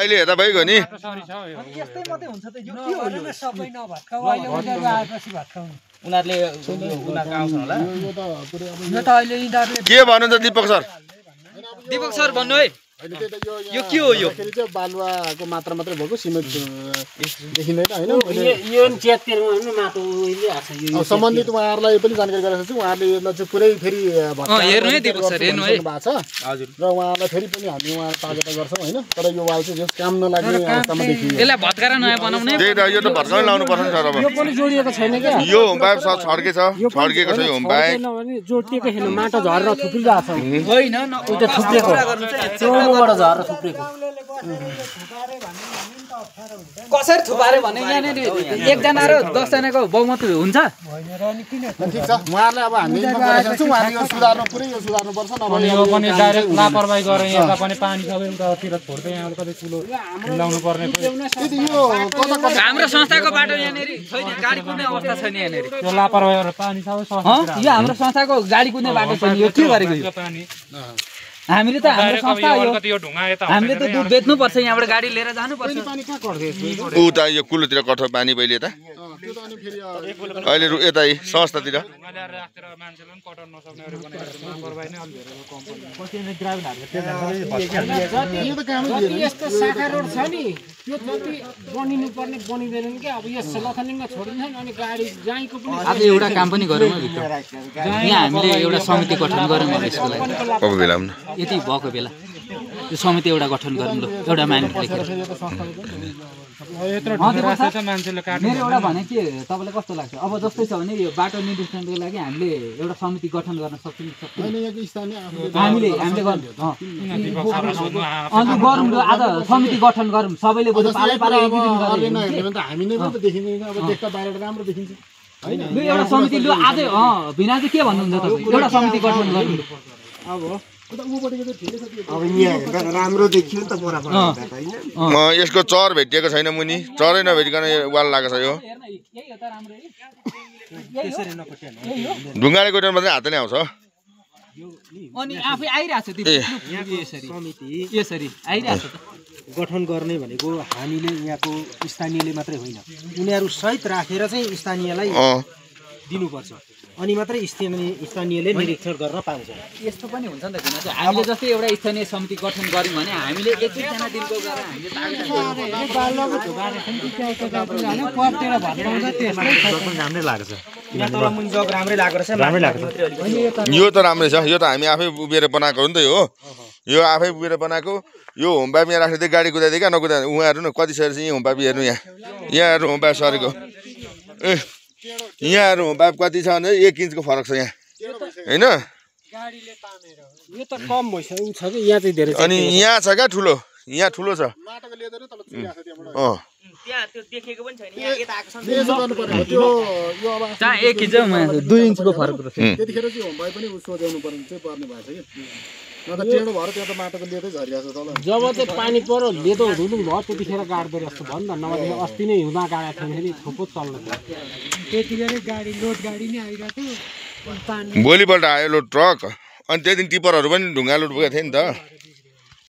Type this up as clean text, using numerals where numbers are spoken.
अहिले हेर्दा भइगयो नि यस्तै मात्रै हुन्छ त यो के हो यो सबै नभत्काउ अहिले उनीहरु आएपछि भत्काउनु उनीहरुले उनीहरुको आउँछ होला यो त अहिले यिनीहरुले के भन्नुहुन्छ दीपक सर भन्नु है यो के हो यो फेरि चाहिँ बालुवाको मात्रा मात्रै भएको सिमेन्ट देखिँदैन हैन यो च्यातिरमा हैन माटो उहिले आछ यो सम्बन्धित उहाँहरुलाई पनि जानकारी गराएको छु उहाँहरुले यसलाई चाहिँ पुरै फेरि हेर्नु है दीपक सर हेर्नु है हजुर र उहाँहरुलाई फेरि पनि हामी उहाँहरु तागेता गर्छौं हैन तर यो वाल चाहिँ जस काम नलाग्ने अवस्थामा देखियो यसलाई भत्कारा नयाँ बनाउने त्यही त यो त भत्काउनै लाउनु पर्छ नि सर अब यो पनि जोडिएको छैन के यो होमबाइब छड्केको छ यो होमबाइब जोडिएको छैन माटो झरेर थुप्रिरहेछ होइन उता थुप्रेको चौरबाट झरेर थुप्रेको कसरी थुपारे भने यहाँनिर एकजना र 10 जनाको बहुमत हुन्छ ठीक छ उहाँहरुले अब हामी इन्फर्म गरिरहेको छौं उहाँहरु यो सुधार्नु पुरै यो सुधार्नु पर्छ नभए यो पनि डाइरेक्ट लापरवाही गरे यता पनि पानी सबै उतातिर छोड्दै यहाँ कतै ठुलो मिलाउनु पर्ने त्यति यो कता कता हाम्रो संस्थाको बाटो यहाँनिर छैन गाडी कुद्ने अवस्था छैन यहाँनिर त्यो लापरवाही गरेर पानी सबै संस्था यो हाम्रो संस्थाको गाडी कुद्ने बाटो छैन यो के गरेको यो पानी हामीले त हाम्रो संस्था हो कति यो ढुङ्गा यता हामीले त दुध बेच्नु पर्छ यहाँबाट गाडी लिएर जानु पर्छ पानी कहाँ कट्दै उता यो कुलोतिर कठो पानी पहिले त त्यो त अनि फेरि अहिले यता संस्थातिर ढुङ्गा ल्याएर राखेर मान्छेले पनि कटाउन नसक्नेहरु बनाएर लापरवाही नै अलि धेरै यो त कामै जति यस्तो शाखा रोड छ नि त्यो जति बनिनु पर्ने बनिँदैनन् के अब यस लथनिङमा छोडिन्छन् अनि गाडी जाईको पनि आज एउटा काम पनि गरौँ न भित्र यहाँ हामीले एउटा समिति गठन गरौँ न यसको लागि अब बेलामा यति भएको बेला त्यो समिति एउटा गठन गरौँ ल एउटा मान्छे लेखेर यत्रो ढुङ्गा राखेर त मान्छेले काट्नु मेरो एउटा भने के तपाईलाई कस्तो लाग्छ अब जस्तै छ भने यो बाटो निर्देशनको लागि हामीले एउटा समिति गठन गर्न सक्छौँ हैन यहाँको स्थानीय हामीले गर्नु अनि गरौँ ल आज समिति गठन गरौँ सबैले बरु पालै पालै एक दिन अरूले गरौँ नहेर्ने भने त हामी नै पनि त देखिँदैन अब देख्दा बाहिरबाट राम्रो देखिन्छ हैन लु एउटा समिति लु आज भिना चाहिँ के भन्नुहुन्छ तपाईँ एउटा समिति गठन गर्नु अब उता उपोपटिको चाहिँ ठिकै छ त्यो अब यहाँ हेर्दा राम्रो देखियो नि त बराबर हैन यसको चर भेटिएको छैन मुनि चरै नभेटिकन वाल लागेको छ यो ढुङ्गाले कोटेर मात्रै हातले आउँछ अनि आफै आइरहेछ त्यो यसरी समिति यसरी आइरहेछ गठन गर्ने भनेको हामीले यहाँको स्थानीयले मात्रै होइन उनीहरु सहित राखेर चाहिँ स्थानीयलाई दिनुपर्छ अनि मात्रै स्थानीयले निरीक्षण गर्न पाउँछ यस्तो पनि हुन्छ नि त किन चाहिँ हामीले जस्तै एउटा स्थानीय समिति गठन गर्यौँ भने हामीले एक एकजना दिनको गरेर राम्रै लाग्छ यहाँ तल मुनि जग राम्रै लागेको रहेछ राम्रै लाग्छ यो त राम्रै छ यो त हामी आफै उभिएर बनाएको हो नि त यो आफै उभिएर बनाएको यो होमबाइब यहाँ राख्दै गाडी कुदाइदियो क्या नकुदा उहाँहरू न कति सर चाहिँ होमबाइब हेर्नु यहाँहरू होमबाइब सरेको यहाँहरू होमबाइब कति छ भने 1 इन्चको फरक छ यहाँ हैन यो त कम भइसक्यो छ कि यहाँ चाहिँ धेरै अनि यहाँ छ क्या ठुलो यहाँ ठुलो छ माटोको लेदरै तल चिराएको छ त्यहाँबाट त्यहाँ त्यो देखेको पनि छैन यहाँ यता आएको छ यसो गर्नु पर्यो त्यो यो अब कहाँ 1 इन्च 2 इन्चको फरक रहेछ त्यतिखेर चाहिँ होमबाइब पनि सोध्याउनु पर्ने चाहिँ पर्ने भएछ कि न त टेढो भएर त्यहाँ त माटोको लेदै झरिरहेको छ तल जब चाहिँ पानी पर्यो लेदो धुलुङ भयो त्यतिखेर गाड्दो रहेछ भन् न नभए अस्ति नै हिउँदा गाडेको थियो भने थुप्रो चल्नु त्यतिखेरै गाडी लोड गाडी नै आइरहेको थियो पानी भोलिपल्ट आयो लो ट्रक अनि त्यो दिन टिपरहरू पनि ढुङ्गा लोड पुगेको थियो नि त